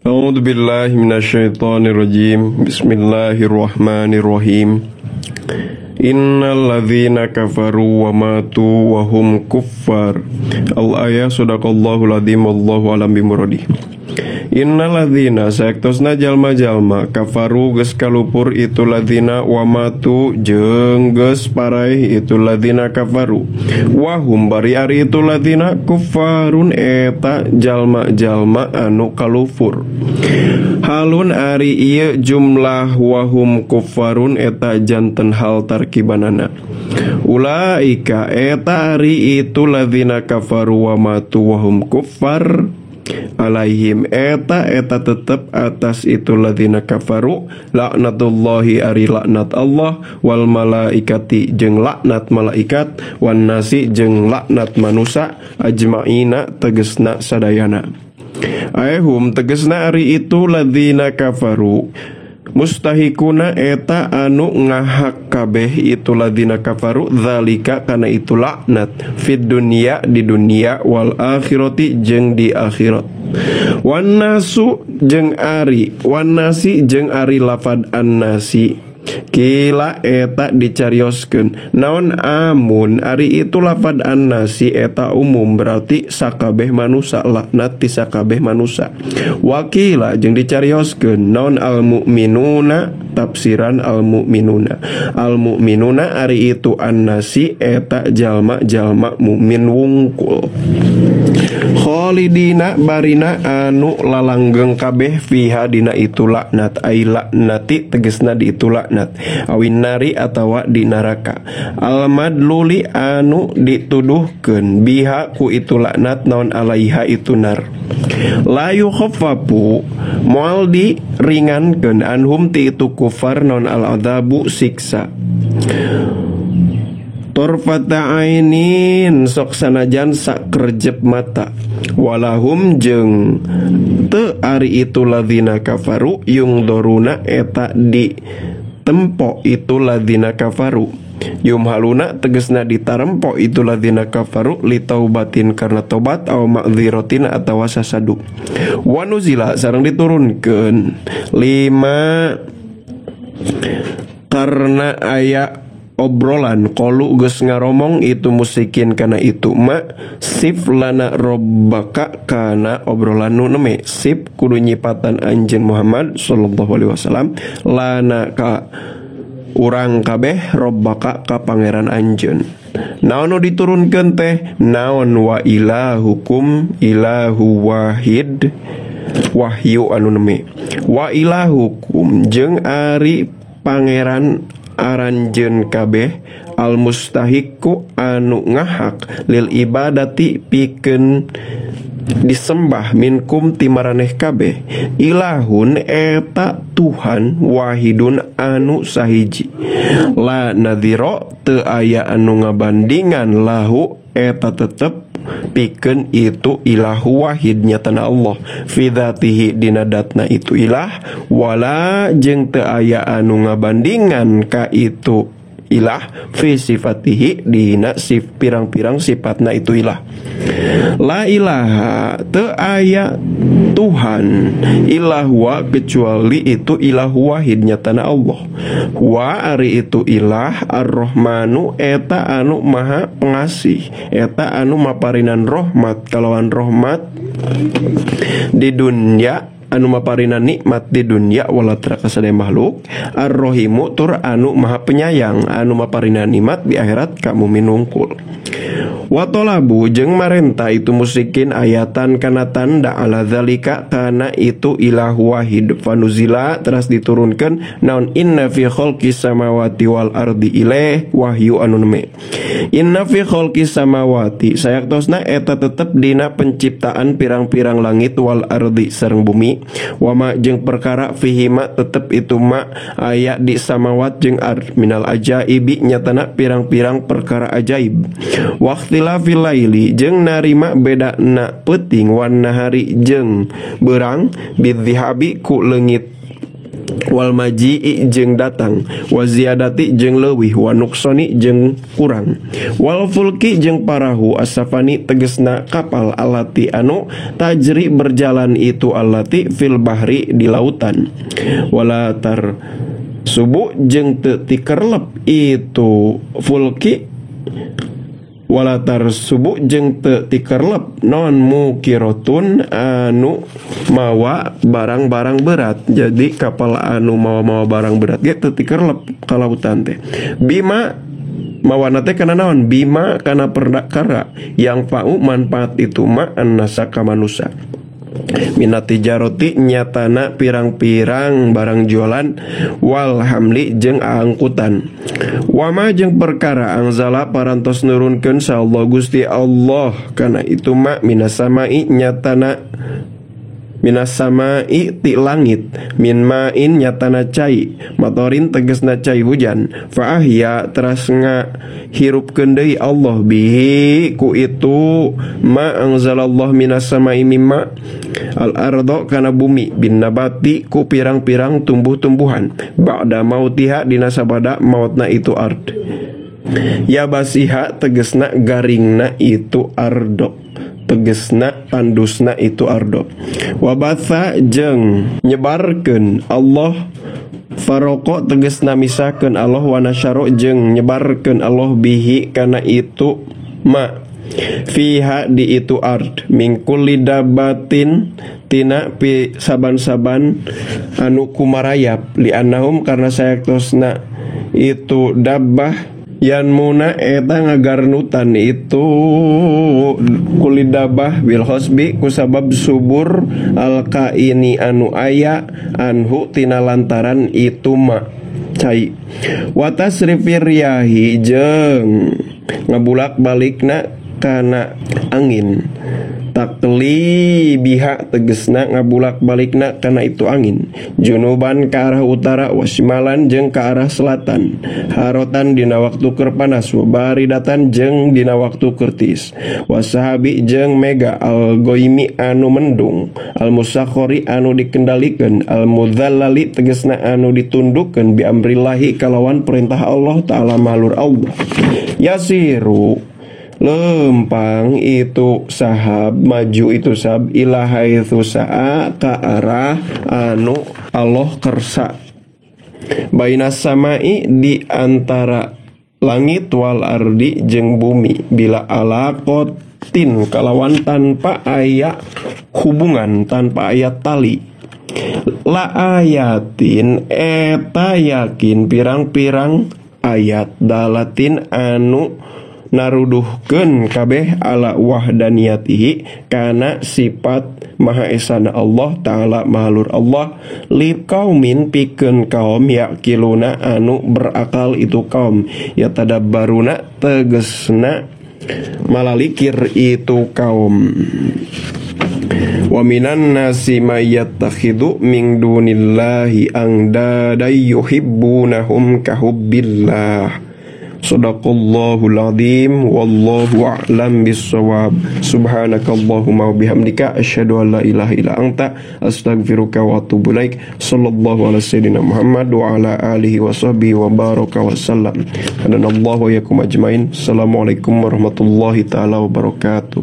A'udzu billahi minasyaitonir rajim. Bismillahirrahmanirrahim. Innal ladzina kafaru wa matu wa hum kuffar. Al-ayah sadaqallahul azim wallahu alam bimuradi. Innal ladzina saektosna jalma-jalma kafaru geus kalupur itu ladzina wa matu jeung geus paraeh itu ladzina kafaru. Wa hum bari ari itu ladzina kuffarun eta jalma-jalma anu kalufur. Halun ari ieu jumlah wahum kuffarun eta janten hal tarkibanana. Ulaika eta ari itu ladzina kafaru wa matu wahum kuffar. Alaihim eta eta tetep atas itu ladzina kafaru laknatullahi ari laknat Allah wal malaikati jeung laknat malaikat wan nasi jeung laknat manusa ajmaina tegesna sadayana. Aehum tegesna ari itu ladzina kafaru mustahikuna eta anu ngahak kabeh itu ladzina kafaru zalika kana itu laknat fid dunya di dunia wal akhirati jeung di akhirat. Wan nasu jeung ari wan nasi jeung ari lafad annasi kila eta dicarioskeun naon amun ari itu lafad annasi eta umum berarti sakabeh manusa laknat ti sakabeh manusa. Wakila jeung dicarioskeun naon al mukminuna tafsiran al mukminuna al mukminuna ari itu annasi eta jalma-jalma mukmin wungkul khalidina barina anu lalanggeng kabeh fiha dina itu laknat ai laknati tegesna di itu laknat awin nari atawa di neraka al madluli anu dituduhkeun biha ku itu laknat naon alaiha itu nar la yukhaffafu moal diringankeun anhum ti itu kufar naon al adzabu siksa torfata ainin sok sanajan sakerjep mata walahum jeung teu ari itu ladzina kafaru yungdoruna eta di tempo itu ladzina kafaru yumhaluna tegesna ditarempo itu ladzina kafaru litaubatin karena tobat au ma'dziratin atawa sasadu. Wanuzila sareng diturunkeun lima karena aya obrolan qalu geus ngaromong itu musikin kana itu ma sif lana robbaka kana obrolan nu neme sif kudu nyipatan anjeun Muhammad sallallahu alaihi wasallam lana ka urang kabeh robbaka ka pangeran anjeun. Naon nu diturunkeun teh naon wa ilahukum ilahu wahid wahyu anu neme wa ilahukum jeung ari pangeran aranjeun kabeh al mustahiqu anu ngahak lil ibadati pikeun disembah minkum ti maraneh kabeh ilahun eta Tuhan wahidun anu sahiji la nadhira teu aya anu ngabandingan lahu eta tetep pikeun itu ilahu wahid nyatana Allah fi dzatihi dina datna itu ilah wala jeung teu aya anu ngabandingan ka itu ilah fi sifatihi dina pirang-pirang sifatna itu ilah. La ilaha teu aya Tuhan ilah wa kecuali itu ilahu wahid nyatana Allah. Wa ari itu ilah ar-Rahmanu eta anu maha pengasih eta anu maparinan rahmat kalawan rahmat di dunia anu maparinan nikmat di dunia walatra kasadaya makhluk ar-Rahimu tur anu maha penyayang anu maparinan nikmat di akhirat ka mukmin wungkul. Wa tolabu jeung marenta itu musikin ayatan kana tanda ala zalika kana itu ilahu wahid fanuzila teras diturunkan naon inna fi khalqis samawati wal ardi ilaih wahyu anu neme inna fi khalqis samawati sayaktosna eta tetep dina penciptaan pirang-pirang langit wal ardi sareng bumi wama jeung perkara fihima tetep itu ma aya di samawat jeung ard minal ajaibi nyatana pirang-pirang perkara ajaib waqtilafil laili jeung narima bedana peuting wan nahari jeung beurang bidzihabi ku leungit Wal maji'i jeung datang, wa ziyadati jeung leuwih, wa nuqsani jeung kurang. Wal fulki jeung parahu asafani tegesna kapal alati anu tajri berjalan itu alati fil bahri di lautan. Wala tar subuh jeung teu tikerlep itu fulki, walatar subuh jeung teu tikerlep non mukirotun anu mawa barang-barang berat. Jadi kapal anu mawa-mawa barang berat ge teu tikerlep ka lautan teh. Bima mawana teh kana naon? Bima kana perkara yang fa'u manfaat itu ma annasa ka manusa. Minati jaroti nyatana pirang-pirang barang jualan wal hamli jeung angkutan. Wama jeung perkara angzala parantos nurunkeun sa Allah Gusti Allah kana itu ma minasamai nyatana minasamai ti langit min main nyatana cai matorin tegesna cai hujan fa ahya teras ngahirupkeun deui Allah bihi ku itu ma anzalallah minasamai mimma al ardo kana bumi bin nabati ku pirang-pirang tumbuh-tumbuhan ba'da mautiha dina sabada mautna itu ard ya basiha tegesna garingna itu ardo tegesna tandusna itu ardo. Wabatha jeung nyebarkeun Allah faroko tegesna misakeun Allah wa nasyaro jeung nyebarkeun Allah bihi kana itu ma fiha di itu ard min kulli dabatin tina pi saban-saban anu kumarayap li annahum karena sayaktosna itu dabbah yanmuna eta ngagarnutan itu kulidabah bil khosbi kusabab subur alkaini anu aya anhu tina lantaran itu ma cai watasrifir riyahi jeung ngabulak balikna kana angin takli biha tegesna ngabulak balikna kana itu angin junuban ka arah utara wasimalan jeung ka arah selatan harotan dina waktu keur panas baridatan jeung dina waktu keur tiis wasahabi jeung mega algoimi anu mendung almusakhori anu dikendalikeun almudzallali tegesna anu ditundukkeun bi amrillahi kalawan perintah Allah taala malur Allah yasiru lempang itu sahab maju itu sahab ilaha itu sa'a ka arah anu Allah kersa bainas samai di antara langit wal ardi jeung bumi bila alaqatin kalawan tanpa aya hubungan tanpa aya tali la ayatin eta yakin pirang-pirang ayat dalatin anu naruduhkeun kabeh ala wahdaniyatihi kana sifat maha esana Allah taala mahalur Allah li kaumin pikeun kaum yaqiluna anu berakal itu kaum yatadabbaruna tegesna malalikir itu kaum. Wa minan nasi may yattakhidhu min dunillahi andada yuhibbunahum kahubbillah. Sadaqallahul azim wallahu a'lam bissawab. Subhanakallahumma wa bihamdika asyhadu an la ilaha illa anta astaghfiruka wa atubu ilaik. Sallallahu ala sayyidina Muhammad wa ala alihi wa sahbihi wa baraka wa sallam. Hadanallahu wa iyyakum ajmain. Assalamualaikum warahmatullahi taala wabarakatuh.